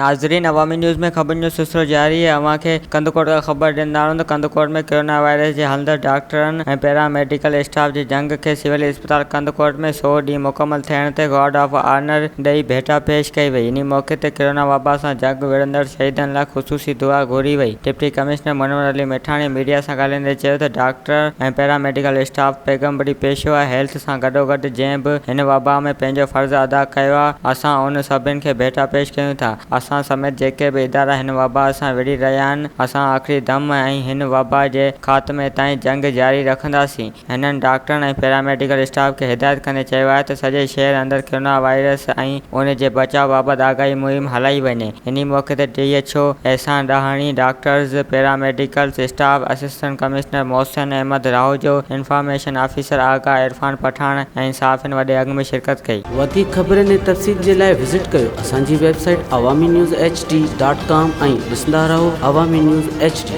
ناظرين عوامي نيوز ۾ خبرن جو سلسلو جاري آهي اوهان کي ڪنڌڪوٽ کان خبر ڏيندا هلون ته ڪنڌڪوٽ ۾ ڪرونا وائرس جي هلندڙ ڊاڪٽرن ۽ پيرا ميڊيڪل اسٽاف جي جنگ کي سول اسپتال ڪنڌڪوٽ ۾ سو ڏينهن مڪمل ٿيڻ تي گارڊ آف آنر ڏئي ڀيٽا پيش ڪئي وئي انهي موقعي تي ڪرونا وبا سان جنگ وڙهندڙ شهيدن لاء خصوصي دعا گهري وئي deputy commissioner Munawar Ali Mithani media سان ڳالهائيندي چيو ته ڊاڪٽر ۽ پيرا ميڊيڪل اسٽاف پيغمبري پيشو آهي هيلٿ سان گڏوگڏ جنهن به هن وبا ۾ پنهنجو فرض ادا ڪيو آهي، اسان ان سڀن کي ڀيٽا پيش ڪيون ٿا. اسان سميت جيڪي به ادارا هن وبا سان وڙهي رهيا آهن، اسان آخري دم ۽ هن وبا جي خاتمي تائين جنگ جاري رکنداسين. هنن ڊاڪٽرن ۽ پيراميڊيڪل اسٽاف کي هدايت ڪندي چيو آهي ته سڄي شهر اندر ڪرونا وائرس ۽ ان جي بچاء بابت آگاهي مهم هلائي وڃي. انهي موقعي تي D H O Ehsan Dahani, doctors, paramedicals staff, assistant commissioner Mohsin Ahmed Rahujo, information officer Agha Irfan Pathan ۽ صحافين وڏي انگ ۾ شرڪت ڪئي. وڌيڪ خبرن ۽ تفصيل جي لاء وزٽ ڪيو اسان جي website Awami news H D dot com ۽ ڏسندا رهو عوامي نيوز ايڇ ڊي.